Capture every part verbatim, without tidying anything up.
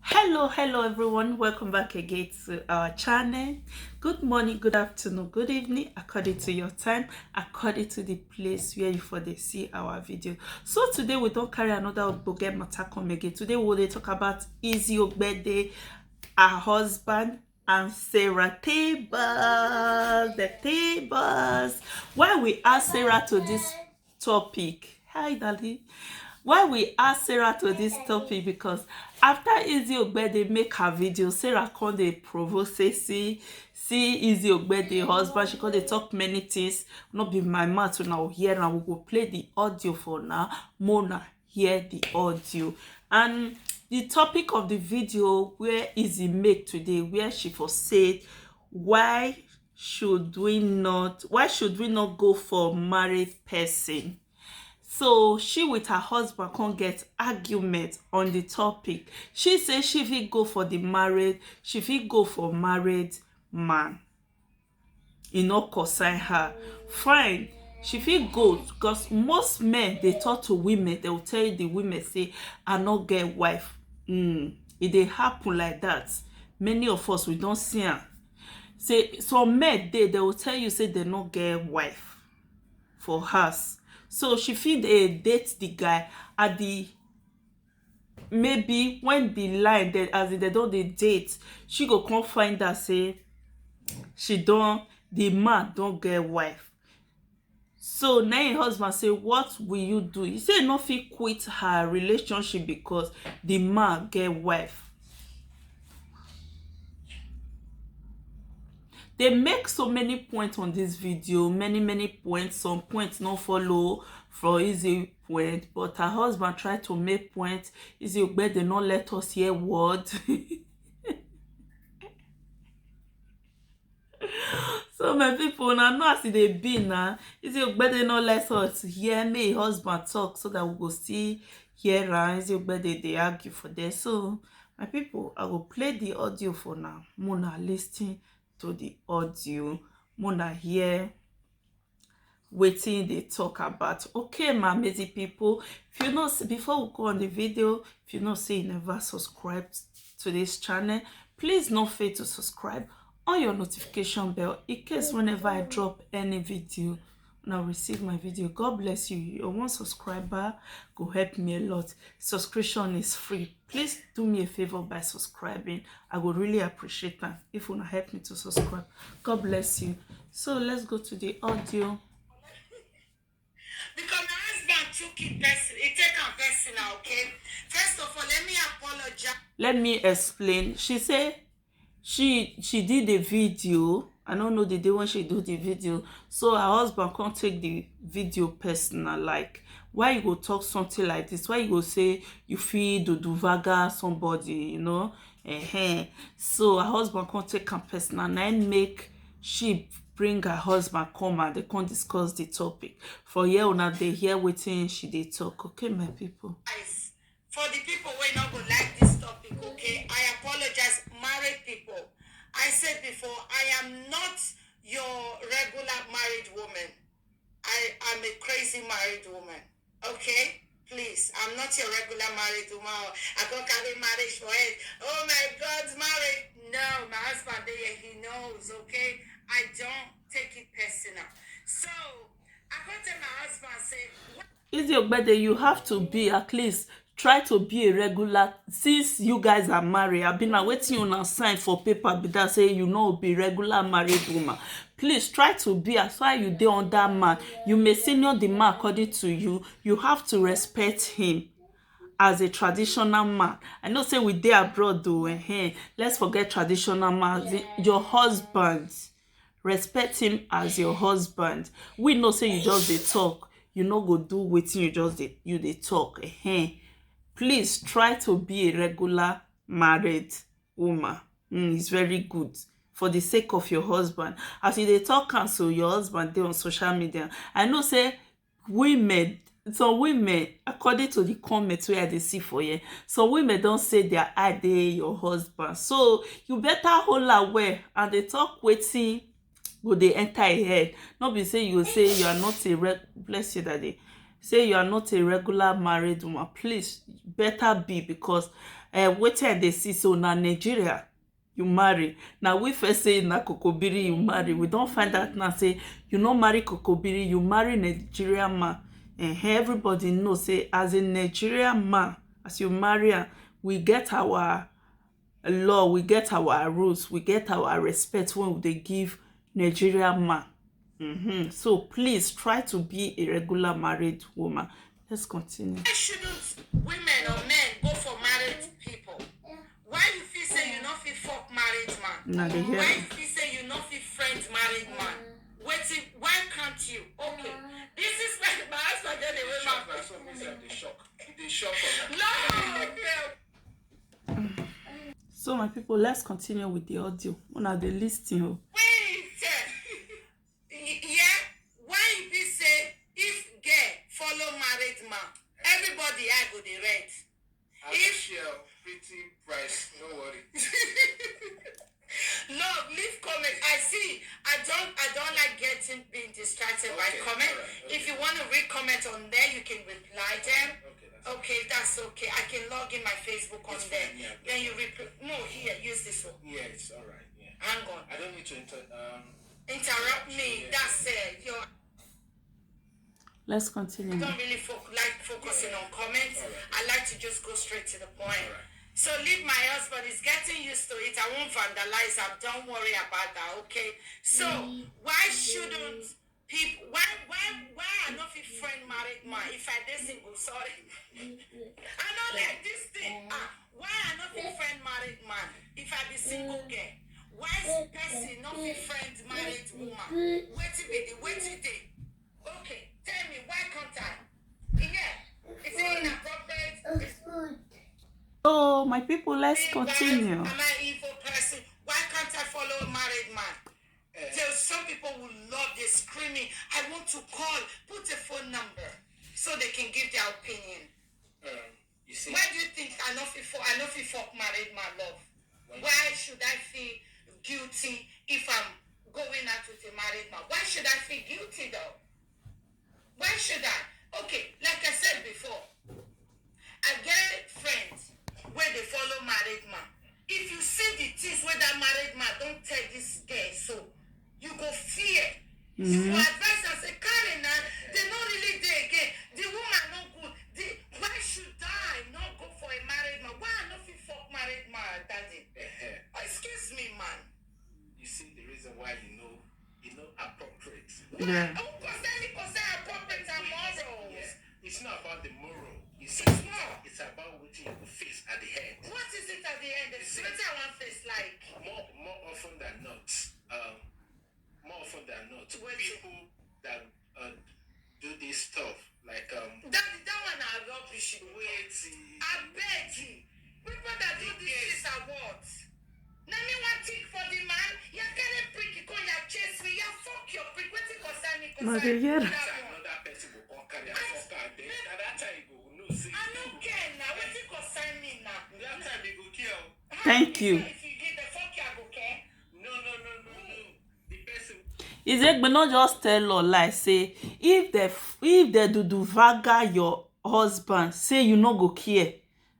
Hello, hello everyone, welcome back again to our channel. Good morning, good afternoon, good evening, according to your time, according to the place where you for dey see our video. So today we don carry another ogbonge matter come again. Today we dey talk about Izzy Ogbede, her husband, and Sarah Tables. The Tables. Why we ask Sarah to this topic? Hi, darling. Why we ask Sarah to this topic? Because after Izzy Ogbede make her video, Sarah come dey provoke say, see, see Izzy Ogbede husband. She come dey talk many things. No be my mouth una go hear am. We go play the audio for now. Make una hear the audio. And the topic of the video where Izzy make today, where she for said, why should we not, why should we not go for married person? So she with her husband come get argument on the topic. She say she fit go for the married, she fit go for married man. E no concern her. Fine, she fit go, because most men dey talk to women, they will tell the women say, I no get wife. Mm, e dey happen like that. Many of us, we don see am. Say some men dey, they will tell you say they no get wife for house. So she fit dey date the guy at the, maybe when the line dey, as in they don dey date, she go come find out say she don, the man don get wife. So na im husband say, what will you do? He say he no fit quit her relationship because the man get wife. They make so many points on this video, many, many points. Some points no follow for Izzy point, but her husband try to make point. Izzy Ogbede no let us hear word. So my people, una know as e dey be na. Izzy Ogbede no let us hear, make husband talk so that we go still hear am. Izzy Ogbede dey argue for there. So my people, I go play the audio for now. Make una listen to the audio. Make una hear wetin they talk about. Okay, my amazing people, if you know, before we go on the video, if you know say you never subscribe to this channel, please no fail to subscribe on your notification bell, in case whenever I drop any video, now receive my video. God bless you. Your one subscriber go help me a lot. Subscription is free. Please do me a favor by subscribing. I would really appreciate that if you help me to subscribe. God bless you. So let's go to the audio. Because my husband took it person, he take am personal, okay? First of all, let me apologize. Let me explain. She say she she did a video. I don't know the day when she do the video. So her husband can't take the video personal. Like, why you go talk something like this? Why you go say you feel do do vaga somebody? You know? Uh-huh. So her husband can't take am personal. And I make she bring her husband come and they can't discuss the topic. For here, una they hear wetin she dey talk. Okay, my people. For the people wey no go like this topic, okay, I apologize, married people. I said before, I am not your regular married woman. I am a crazy married woman, okay? Please, I'm not your regular married woman. I go carry marriage for it. Oh my God, married. No, my husband there, he knows, okay? I don't take it personal. So I go tell my husband, say, Izzy Ogbede, you have to be, at least try to be a regular, since you guys are married. I been waiting on a sign for paper be that say you know be regular married woman. Please try to be, as why you dey on that man. You may senior the man according to you. You have to respect him as a traditional man. I know say we dey abroad though, eh? Let's forget traditional man. The- your husband, respect him as your husband. We know say you just dey talk. You no go do wetin you just dey you dey talk. Eh? Please try to be a regular married woman. Mm, it's very good for the sake of your husband. As you dey talk am so, your husband dey on social media. I know say women, some women, according to the comments wey I dey see for here, some women don say their eye dey your husband. So you better hold am well and dey talk wetin go dey enter your head. No be say you go say you are not a re- bless you, daddy. Say you are not a regular married woman. Please better be, because Eh, wetin I dey see so, na Nigeria you marry. Na we first say na Kokobiri you marry. We don find out now say you no marry Kokobiri, you marry Nigerian man. Eh, everybody know say as a Nigerian man, as you marry am, we get our law, we get our rules, we get our respect when we dey give Nigerian man. Mm-hmm. So please try to be a regular married woman. Let's continue. Why shouldn't women or men go for married people? Why you feel say you no fit fuck married man? Now they hear. Why you feel say you no fit friend married man? Waiting, why can't you? Okay, this is my, my husband get away. Shock, na so me sef dey shock. E dey shock for now. No, no. So my people, let's continue with the audio. Una dey listen o. Wait, eh, yeah, why e be say if girl follow married man, everybody eye go dey red? I wish you pretty price, no worry. Love, leave comment. I see. I don't. I don't like getting being distracted by comment. Okay, all right, okay. If you want to read comment on there, you can reply them. Okay, that's okay. That's okay. I can log in my Facebook on there. It's fine, yeah. Then you reply. No, here, use this one. Yeah, it's all right. Yeah. Hang on. I don't need to inter- um, interrupt me. Yeah. That's it. You're Let's continue. I don't really fo- like focusing on comments. All right. I like to just go straight to the point. All right. So leave my husband. He's getting used to it. I won't vandalize him. Don't worry about that, okay? So why shouldn't people? Why why why I no fit friend married man if I dey single? Sorry, I no like this thing. Ah, why I no fit friend married man if I be single girl? Why person no fit friend married woman? Wetin be the wetin dey? Okay, tell me, why can't I? Yeah, it's inappropriate. It's good. So, my people, let's continue. Am I evil person? Why can't I follow a married man? Eh. There's some people who love the screaming. I want to call, put a phone number so they can give their opinion. Um, you see? Why do you think I no fit fuck, I no fit fuck married man love? Why should I feel guilty if I'm going out with a married man? Why should I feel guilty though? Why should I? Okay, like I said before, I get friends where they follow married man. If you see the things where that married man don't tell this girl, so you go fear. You go advise and say, "Karen, na, they no really dey again. The woman no good. The, why should I not go for a married man? Why I no fit fuck married man, daddy?" Excuse me, man. You see the reason why you know, you know appropriate. Yeah. Who concern me concern appropriate and morals? Yeah. It's not about the moral. It's, it's not. It's about what you go face at the end. What is it at the end? It's what I want face like. More, more often than not, um, more often than not, people that, uh, do this stuff like, um, that, that one are rubbish. Wait. I beg you. People that do this is a what? Na me wan think for the man. You carry prick, you come, you chase me, you fuck your prick. Wetin concern me? Concern me. Another person go come carry and fuck her. Then at that time you go know say I no care now. Wetin concern me now? That time you go care. Thank you. If you give the fuck, I go care. No, no, no, no, no. The person. Izegbe no just tell her lie say if the if the dudu vaga your husband, say you no go care.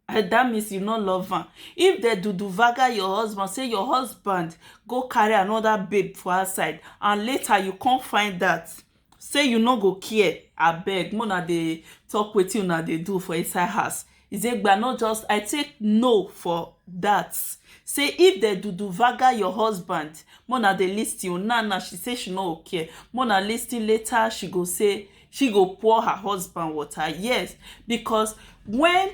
Eh, that means you no love am. If the dudu vaga your husband, say your husband go carry another babe for outside, and later you come find that, say you no go care. Abeg, make una dey talk wetin una dey do for inside house. Izegbe, I no just, I take no for that. Say if the dudu vaga your husband, make una dey listen o. Now, now she say she no go care. Make una listen, later she go say, she go pour her husband water. Yes, because when,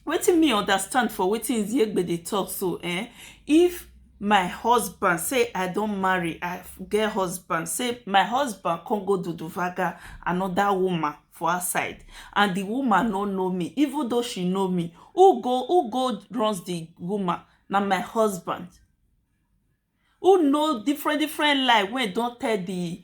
wetin me understand for wetin Izegbe dey talk so, eh? If my husband, say I don marry, I get husband, say my husband come go dudu vaga another woman for outside, and the woman no know me, even though she know me, who go, who go runs the woman? Na my husband. Who know different different lie wey don tell the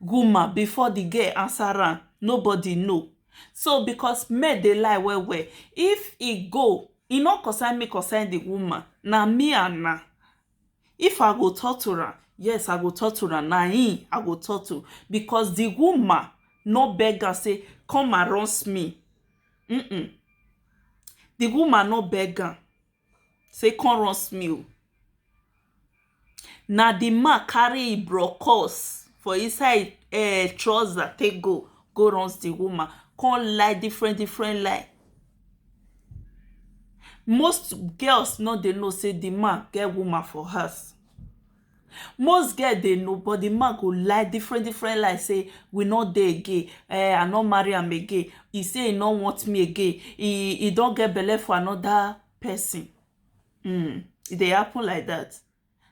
woman before the girl answer am? Nobody know. So because men dey lie well well, if e go, e no concern me, concern the woman. Na me and na. If I go talk to am, yes, I go talk to am. Na him I go talk to, because the woman no beg am say, "Come and runs me." Mm-mm. The woman no beg am. say come runs me o. Na the man carry him brokos for inside eh, trouser take go go runs the woman, come lie different different lie. Most girls no dey know say the man get woman for house. Most girls dey know, but the man go lie different different lie, say we no dey again, eh, I no marry am again, he say he no want me again, he he don get belle for another person. Mm, e dey happen like that.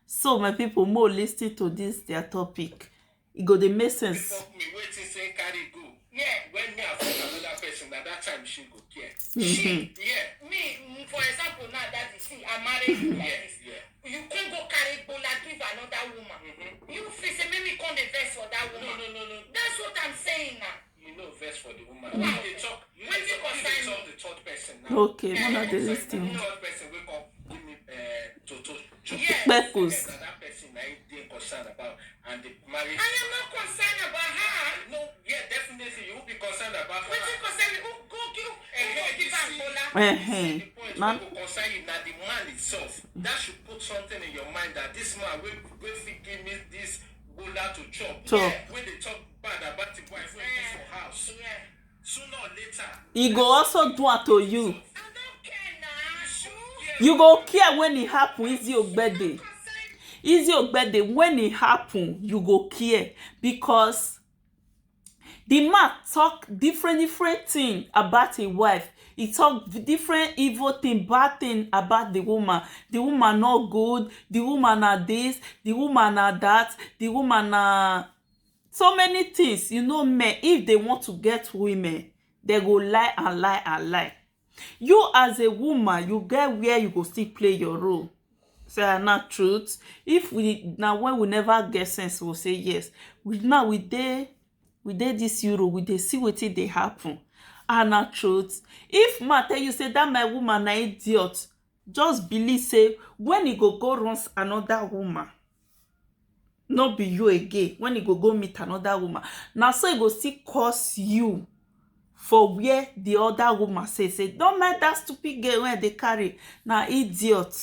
So my people, more listen to this their topic. E go dey make sense. Fuck me, wetin say carry go? Yeah. When me I fuck another person, na that time she go care. She, yeah. Me, mm, for example, now that you see, I marry you like this. Yeah. You can't go carry bola give another woman. Mm-hmm. You feel say make me come dey vex for that woman. No, no, no, no. That's what I'm saying now. You know, vex for the woman. Wow. You dey talk, you dey talk, you dey talk the third person now. Okay, una dey listen. The third person wey come give me uh, to to to. Yes. Purpose. That person na him dey concerned about and the marriage. I am not concerned about her. No, yeah, definitely you will be concerned about her. Wetin concern me? Who go give? Who go give am bola? Uh-huh. The point wey go concern you na the man itself. That should put something in your mind that this man wey wey fit give me this bola to chop. Chop. Wey dey talk bad about the wife wey dey for house. Yeah. Sooner or later. E go also do am to you. I don't care now. You go care when e happen, Izzy Ogbede. Izzy Ogbede, when e happen, you go care because the man talk different different thing about him wife. He talk different evil thing, bad thing about the woman. The woman not good. The woman na this. The woman na that. The woman na so many things. You know, men, if they want to get women, they go lie and lie and lie. You as a woman, you get where you go still play your role. Say, ah, na truth. If we now when we never get sense, we'll say yes. We now we dey we dey this Euro, we dey see wetin dey happen. Ah, na truth. If man tell you say that my woman na idiot, just believe say when he go go runs another woman, no be you again. When he go go meet another woman, na so he go still curse you for where the other woman say say don't mind that stupid girl wey dey carry, na idiot.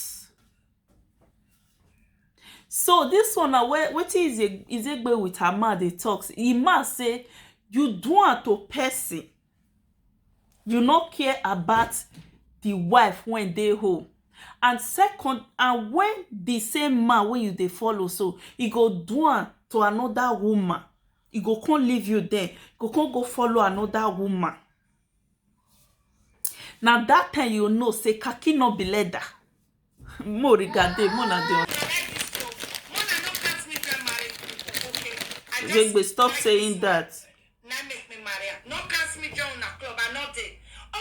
So this one na where wetin Izegbe with her man dey talk. He man say you do am to person, you no care about the wife wey dey home. And second, and when the same man wey you dey follow so, he go do am to another woman, he go come leave you there, go come go follow another woman. Na that time you know say khaki no be leather. Mo regade, mo na dey. Zegbe, stop saying that. Na make me marry am. No cast me down na club, I no dey.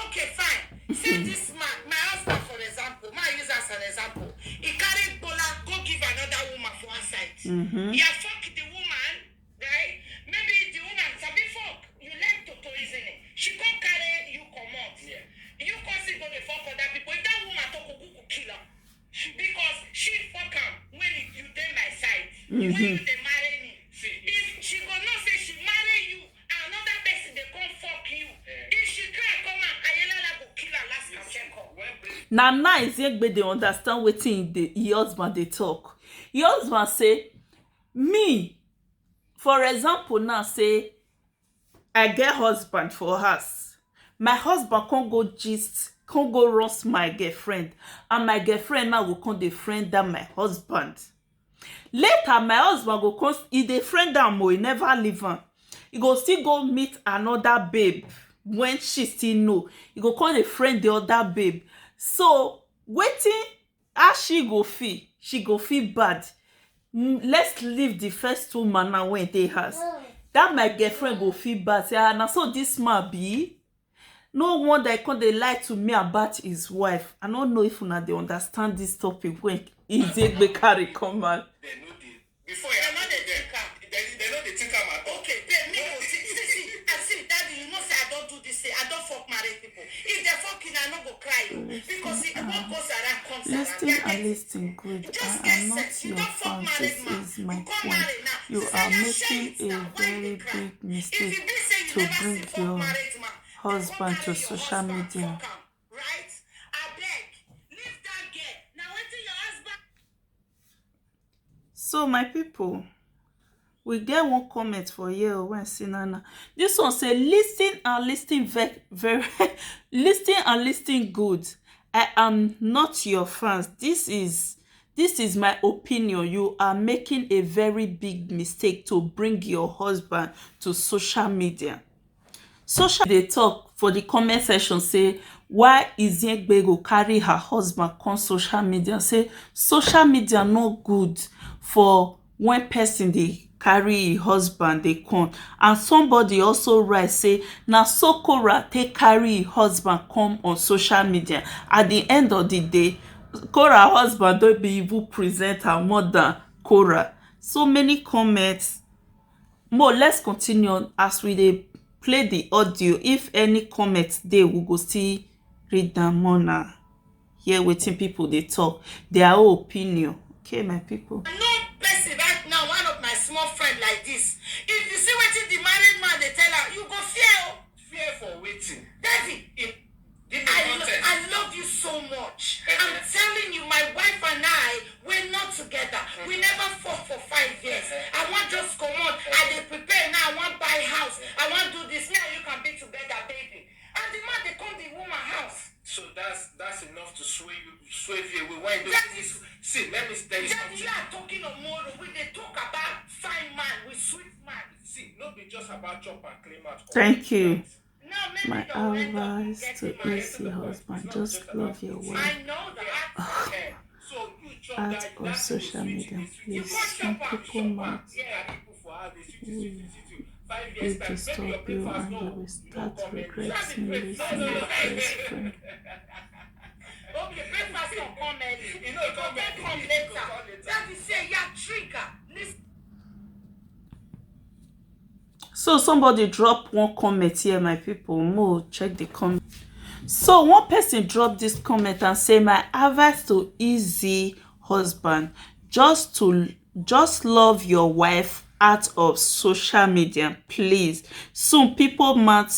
Okay, fine. Say this man, my husband, for example, ma use as an example. He carry bola, go give another woman for outside. Mm-hmm. Yeah, fuck the woman, right? Maybe the woman sabi fuck. You like to to reason it. She come carry you comot. Yeah. You come see go dey fuck other people. If that woman talk, go go kill am. Because she fuck am when you dey my side. Mm-hmm. When you dey marry me. If she go know say she marry you, another person dey come fuck you. If she cry come out, Ayelala go kill her last and check up. Na now Izegbe dey understand wetin the husband dey talk. Him husband say, me, for example, now say I get husband for house. My husband come go gist, come go roast my girlfriend, and my girlfriend now go come dey friend that my husband. Later, my husband go come, he dey friend am o, he never leave am. He go still go meet another babe when she still know. He go come dey friend the other babe. So wetin, how she go feel? She go feel bad. Mm, let's leave the first two man now when they house. That my girlfriend go feel bad. Say, ah, na so this man be. No wonder he come dey lie to me about his wife. I don't know if una dey understand this topic when Izegbe carry come out. Before you no dey think am. They, they no dey think am at all. Okay, babe, me go see, see, see, I see, daddy, you know say I don't do this thing. I don't fuck married people. If they fuck you, I no go cry. Because see, what goes around comes around. Listen and listen good. I am not your fan. This is my point. You are making a very big mistake to bring your husband to social media. Right? Abeg, leave that girl. Na So my people, we get one comment for here wey I see now now. This one say, listen and listen very, very listen and listen good. I am not your fans. This is this is my opinion. You are making a very big mistake to bring your husband to social media. Social dey talk for the comment section say, why Iziegbe go carry her husband come social media? Say social media no good for when person dey carry him husband dey come. And somebody also write say na so Korah take carry him husband come on social media. At the end of the day, Korah husband don be even presenter more than Korah. So many comments. Mo, let's continue as we dey play the audio. If any comment dey, we go still read them more now. Hear wetin people dey talk, their own opinion. Okay, my people. I know person right now, one of my small friend like this. If you see wetin the married man dey tell her, you go fear o. Fear for wetin? Daddy, I, lo- I love you so much. I'm telling you, my wife and I, we're not together. We never fought for five years. I want just come on. I dey prepare now. I want buy house. I want do this. Me and you can be together, baby. And the man dey come the woman house. So that's that's enough to sway you, sway you away. Why don't That you is- see? Let me tell you Daddy, something. You are talking of more. We dey talk about fine man with sweet man. See, no be just about chop and clean mouth. Thank you. Now, maybe My your friend doesn't advice get to him married. Easy husband, just love your wife. I know that. Okay. So you chop Out that, of that thing social is sweet, media, is sweet. You please. can't Some chop am, people chop am. might Yeah. Carry people for house, dey sweet, sweet, sweet, sweet, sweet. Five years will time, maybe your disturb you breakfast and no, you will no start come early. regretting Daddy, losing your breakfast. best friend. Okay, breakfast don come early. You know, It go come take early. come It go later. come later. Daddy say, yeah, trigger. Listen. So somebody drop one comment here, my people. Mo check the comment. So one person drop this comment and say, my advice to Easy husband, just to just love your wife out of social media, please. Soon people might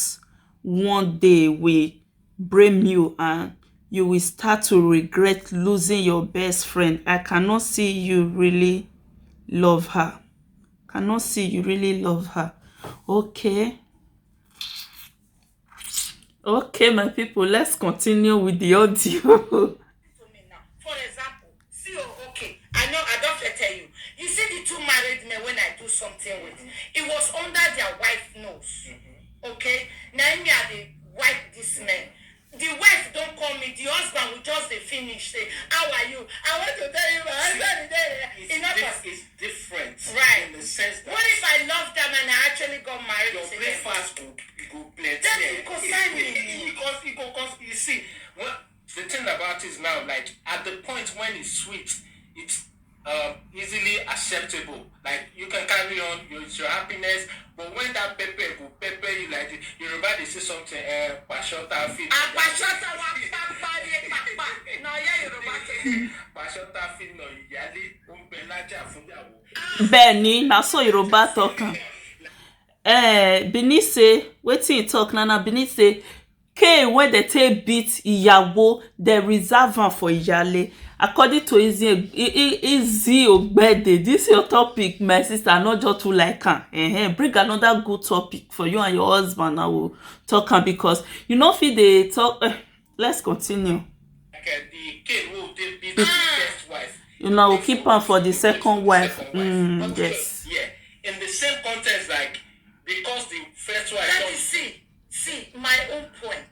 one day will blame you and you will start to regret losing your best friend. I cannot see you really love her. Cannot see you really love her. Okay. Okay, my people, let's continue with the audio. To me now. For example, see, oh, okay, I know I don't fit tell you. You see the two married men when I do something with, it was under their wife nose. Okay? Now me I dey wipe this man. The wife don't call me, the husband will just dey finish say, how are you? I want to tell you, my husband is there. It's Enough dif- of it's different Right. in the sense that What if I love them and I actually got married your to them? breakfast go go plenty. Then you go sign me. Because you go cause you see, well, the thing about it is now, like, at the point when it's sweet, it's um, easily acceptable. Like, you can carry on, your, it's your happiness. But when that pepper go pepper you like this, Yoruba dey say something, uh, pashota fit. Àpàṣọ́tà wa pápá ní pápá. Náà yẹ Yorùbá ṣe. Pashota fit no ìyálé, ó ń bẹ lájà fún ìyàwó. Bẹ́ẹ̀ ni, na so Yoruba talk am. Eh, Benin say, wetin he talk na na Benin say, K wey dey take beat ìyàwó, dey reserve am for ìyálé. According to Izzy, I- I- Izzy Ogbede, this your topic, my sister, I no just too like am. Ehen, bring another good topic for you and your husband. I will talk am because you no fit dey talk. Eh, let's continue. Like, uh, the cane wey dey beat the first wife. You know, will keep am for the second wife. Mm, yes. Yeah. In the same context, like, because the first wife Let me see. See, my own point.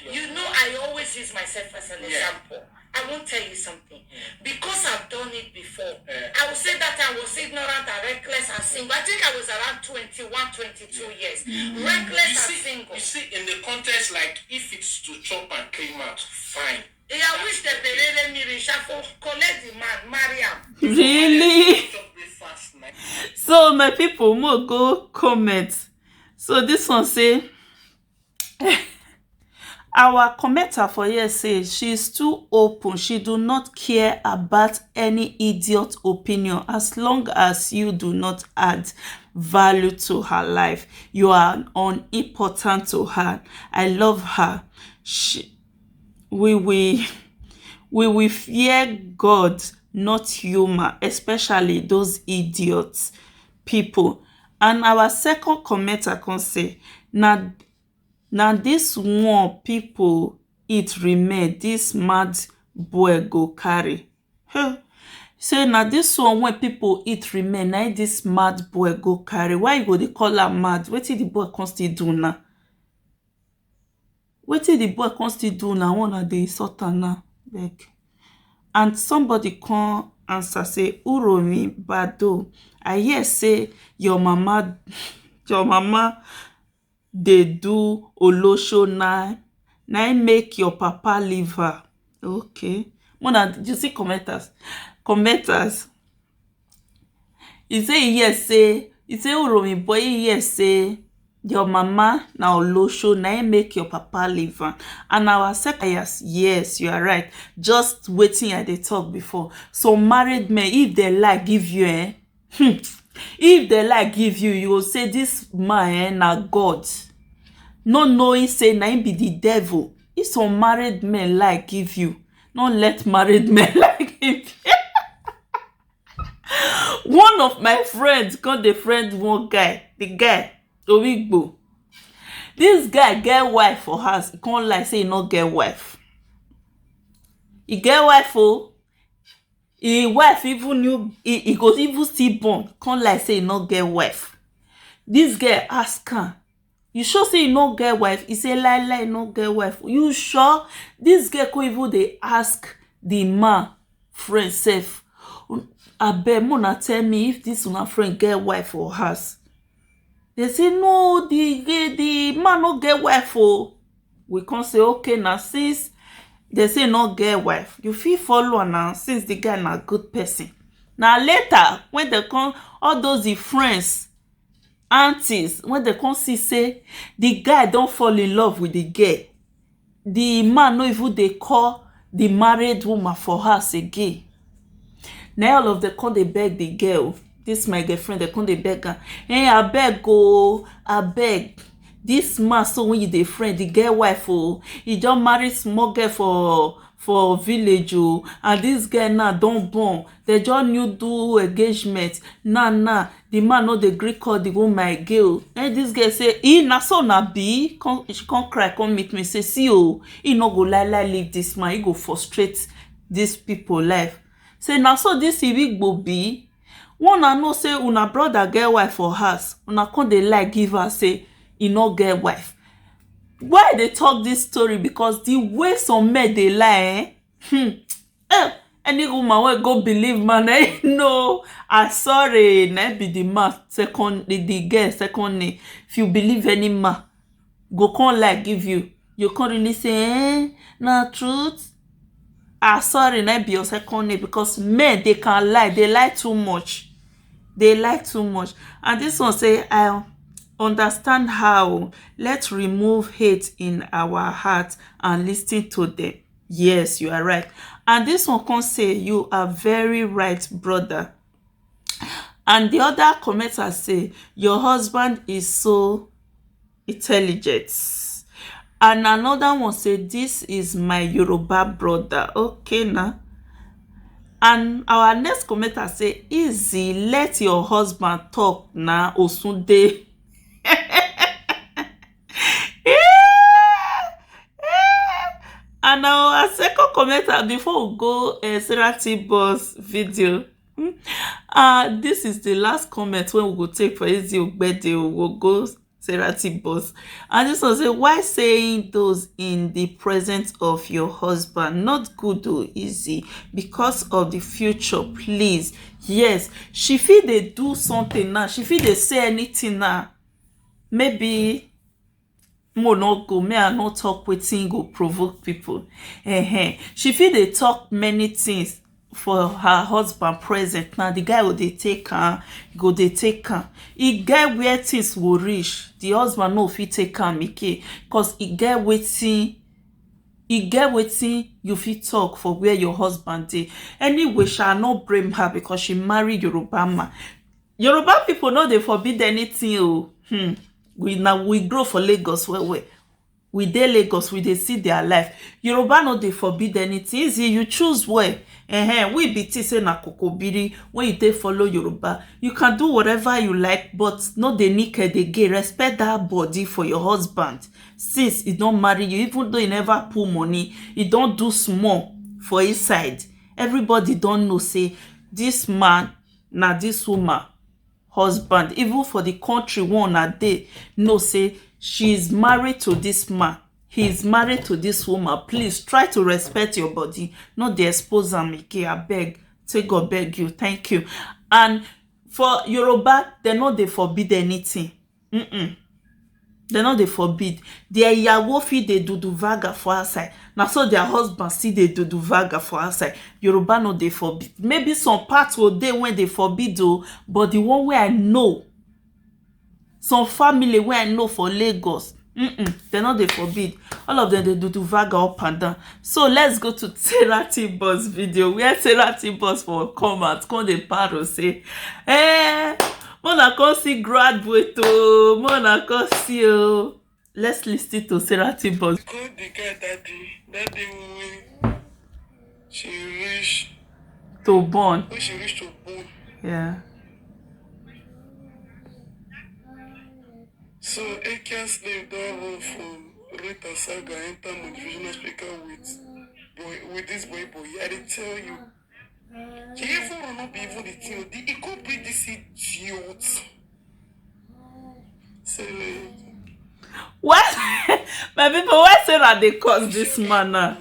You know, I always use myself as an Yeah. example. I won't tell you something. Because I've done it before. Yeah. I would say that I was ignorant and reckless and single. I think I was around twenty-one, twenty-two years. Reckless You and see, single. you see, in the context, like, if it's to chop and clean out, fine. Yeah, I wish the Berere Miri Shafo collect the man, marry him. Really? Chop breakfast, night. So, my people, mo go comment. So, this one say, our commenter for here say she's too open. She do not care about any idiot opinion as long as you do not add value to her life. You are unimportant to her. I love her. She, we will, We will fear God, not human, especially those idiots people. And our second commenter come say, na na this one people eat remain, this mad boy go carry. Huh. Say na this one wey people eat remain, na im this mad boy go carry. Why you go dey call am mad? Wetin the boy come still do now? Wetin the boy come still do now? Una dey insult am now, like. And somebody come answer say, Uromi Bado, I hear say your mama, your mama dey do olosho, na na im make your papa leave her. Okay. Mona, you see commenters? Commenters. He say he hear say, he say, Uromi boy, he hear say your mama na olosho, na im make your papa leave am. And our second, yes, yes, you are right. Just wetin I dey talk before. So married men, if dem lie give you, eh? Hmm. If dem lie give you, you go say, this man, eh, na God. No knowing say na him be the devil. If some married men lie give you, no let married men lie give you. One of my friends come dey friend one guy. The guy, Origbo. This guy get wife for house. He come lie say he no get wife. He get wife o. Him wife even new, he, he go even still born. Come lie say he no get wife. This girl ask am, you sure say he no get wife? He say, lie lie, he no get wife. You sure? This girl come even dey ask the man friend sef. Abeg, make una tell me if this una friend get wife for house. They say, no, the the man no get wife o. We come say, okay, now since they say no get wife, you fit follow am now, since the guy na good person. Now later, when they come, all those the friends, aunties, when they come see say the guy don fall in love with the girl, the man no even dey call the married woman for house again. Na all of them come dey beg the girl. This my girlfriend, they come dey beg am. Eh, abeg o, abeg. This man, so when you dey friend, the girl wife o, he just marry small girl for for village o, and this girl now don born. They just new do engagement. Now now the man no dey gree call the woman again o. And this girl say, e na so na be. Come, she come cry, come meet me, say, see o, he no go lie lie leave this man, he go frustrate these people life. Say na so this Irigbo be. Una know say una brother get wife for house, una come dey lie give her say he no get wife. Why I dey talk this story? Because the way some men dey lie, eh? Hmm. Eh, any woman wey go believe man, eh? No, I sorry, na be the man second, the, the girl second name. If you believe any man, go come lie give you, you come really say, eh, na truth. Ah, sorry, na be your second name, because men, they can lie, they lie too much, they lie too much. And this one say, I understand how. Let's remove hate in our heart and listen to them. Yes, you are right. And this one come say, you are very right, brother. And the other commenter say, your husband is so intelligent. And another one say, this is my Yoruba brother. Okay now. And our next commenter say, easy, let your husband talk na, Osunde. And our second commenter, before we go, uh, Sarah T Boss video. Hmm? Uh, this is the last comment when we go take for Easy Ogbede, we go go Sarah T Boss. And this one say, why saying those in the presence of your husband? Not good o, Easy, because of the future, please. Yes, she fit dey do something now, she fit dey say anything now. Maybe mo no go, may I not talk wetin go provoke people. Uh-huh. She fit dey talk many things for her husband present. Now the guy go dey take am, go dey take am. E get where things go reach, the husband no fit take am again, cause e get wetin, e get wetin you fit talk for where your husband dey. Anyway, sha, no blame her because she marry Yoruba man. Yoruba people no dey forbid anything o. Hmm. We na, we grow for Lagos well well. We dey Lagos, we dey see their life. Yoruba no dey forbid anything. Easy, you choose well. Ehen, we be think say na kokobiri when you take follow Yoruba. You can do whatever you like, but no dey naked again. Respect that body for your husband. Since he don marry you, even though he never put money, he don do small for inside. Everybody don know say this man na this woman husband. Even for the country one, na dey know say she is married to this man, he is married to this woman. Please try to respect your body, no dey expose am again, abeg. Take God beg you, thank you. And for Yoruba, dem no dey forbid anything. Mm-mm. Dem no dey forbid. Their iyawo fit dey dudu vaga for outside, na so their husband still dey dudu vaga for outside. Yoruba no dey forbid. Maybe some parts go dey wey dey forbid o, but the one wey I know, some family wey I know for Lagos, mm-mm, dem no dey forbid. All of them dey dudu vaga up and down. So let's go to Sarah T-Boss video, where Sarah T-Boss for come out come dey paro say, eh, mona come see graduate o, mona come see o. Let's listen to Sarah T-Boss. Call the guy daddy. Daddy, we she reach to born. When she reach to born. Yeah. So Ekia slave don run from Rita Saga enter motivational speaker with boy, with this boy boy. I dey tell you. He even run up even the thing. The, he could be this idiot. Say, why, my people, why Sarah dey curse this man now?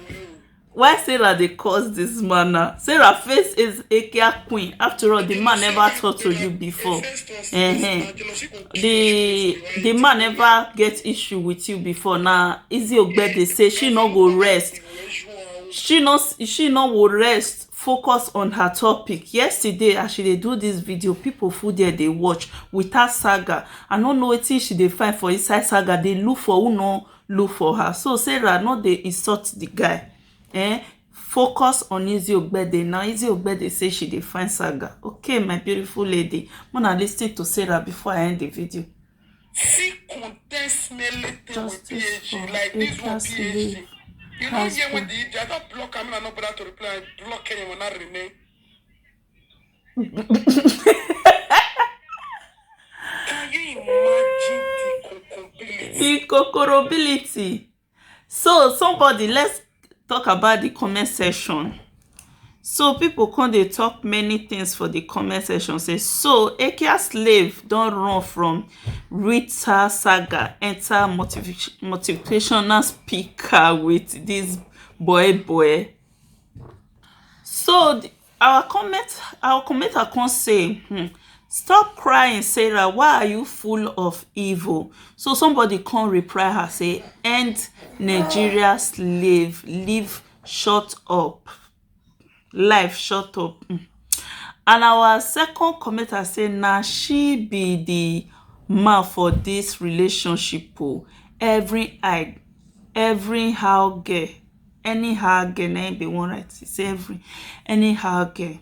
Why Sarah dey curse this man now? Sarah face is Ekia queen. After all, the man never talk to you before. Uh-huh. The the man never get issue with you before. Now, Izzy Ogbede say she no go rest. She no she no go rest. Focus on her topic. Yesterday, as she dey do this video, people full there dey watch without Saga. I no know wetin she dey find for inside Saga. Dey look for who no look for her. So Sarah no dey insult the guy. Eh? Focus on Izzy Ogbede. Now Izzy Ogbede say she dey find Saga. Okay, my beautiful lady. Mona listen to Sarah before I end the video. See content smelling thing with Justice P H G for like this one Ekia P H G slave. You know, yeah, when husband. The idiot, I don't block him, I no bother to reply. I block him when I remain. Can you imagine the concombility? The concombility. So somebody, let's talk about the comment section. So people come dey talk many things for the comment section. Say, so Ekia slave don run from Rita Saga enter motivation, motivational speaker with this boy boy. So the, our comment, our commenter come say, hmm, stop crying, Sarah. Why are you full of evil? So somebody come reply her say, end Nigeria slave, live shut up. Life shut up. Mm. And our second commenter say, na she be the man for this relationship o. Every eye, every how girl, anyhow girl, na im be one right. He say every, anyhow girl.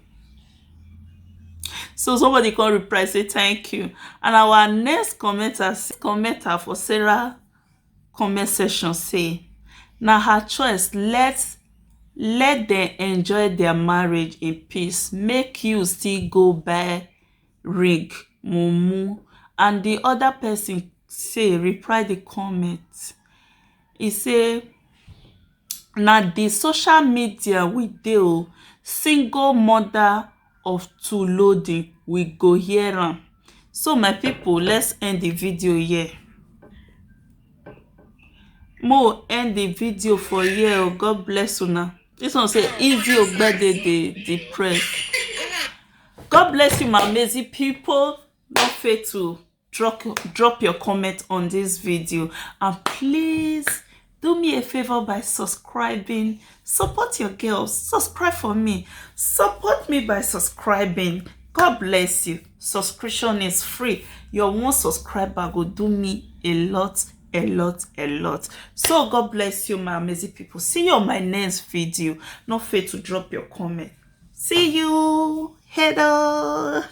So somebody come reply say thank you. And our next commenter, commenter for Sarah comment section say, na her choice. Let let them enjoy their marriage in peace. Make you still go buy ring, mumu. And the other person say, reply the comment. He say, na the social media we dey o, single mother of two loading, we go hear am. So my people, let's end the video here. Mo end the video for here o. God bless una. This one say Izzy Ogbede dey depressed. God bless you, my amazing people. No fail to drop drop your comment on this video, and please do me a favor by subscribing. Support your girls. Subscribe for me. Support me by subscribing. God bless you. Subscription is free. Your one subscriber go do me a lot, a lot, a lot. So God bless you, my amazing people. See you on my next video. No fail to drop your comment. See you. Hello.